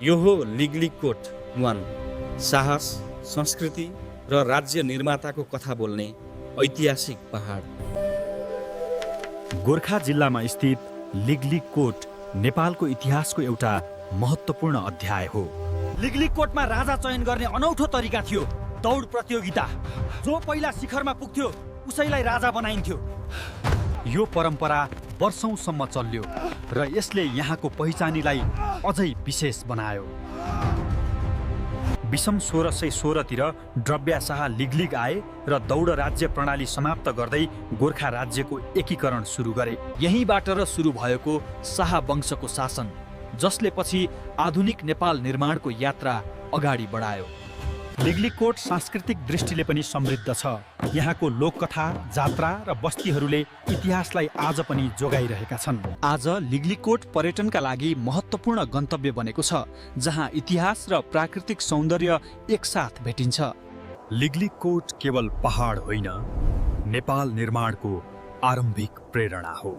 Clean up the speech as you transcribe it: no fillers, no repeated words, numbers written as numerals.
यो हो लिग्लिकोट 1, साहस, संस्कृति र राज्य निर्माताको कथा बोल्ने ऐतिहासिक पहाड। गोर्खा जिल्लामा स्थित लिग्लिकोट नेपालको इतिहासको एउटा महत्त्वपूर्ण अध्याय हो। लिग्लिकोटमा राजा चयन गर्ने अनौठो तरिका थियो, दौड प्रतियोगिता। जो पहिला शिखरमा पुग्थ्यो उसैलाई राजा बनाइन्थ्यो। यो परम्परा वर्षौंसम्म चल्यो र यसले यहाँको पहिचानीलाई अझै विशेष बनायो। विषम 1616 तिर द्रव्या शाह लिग्लिग आए र दौड राज्य प्रणाली समाप्त गर्दै गोर्खा राज्यको एकीकरण सुरु गरे। यहीँबाट र सुरु भएको शाह वंशको शासन, जसले पछि आधुनिक नेपाल निर्माणको यात्रा अगाडि बढायो। लिग्लिकोट सांस्कृतिक दृष्टिले पनि समृद्ध छ। यहाँको लोककथा, जात्रा र बस्तीहरूले इतिहासलाई आज पनि जोगाइरहेका छन्। आज लिग्लिकोट पर्यटनका लागि महत्त्वपूर्ण गन्तव्य बनेको छ, जहाँ इतिहास र प्राकृतिक सौन्दर्य एकसाथ भेटिन्छ। लिग्लिकोट केवल पहाड होइन, नेपाल निर्माणको आरम्भिक प्रेरणा हो।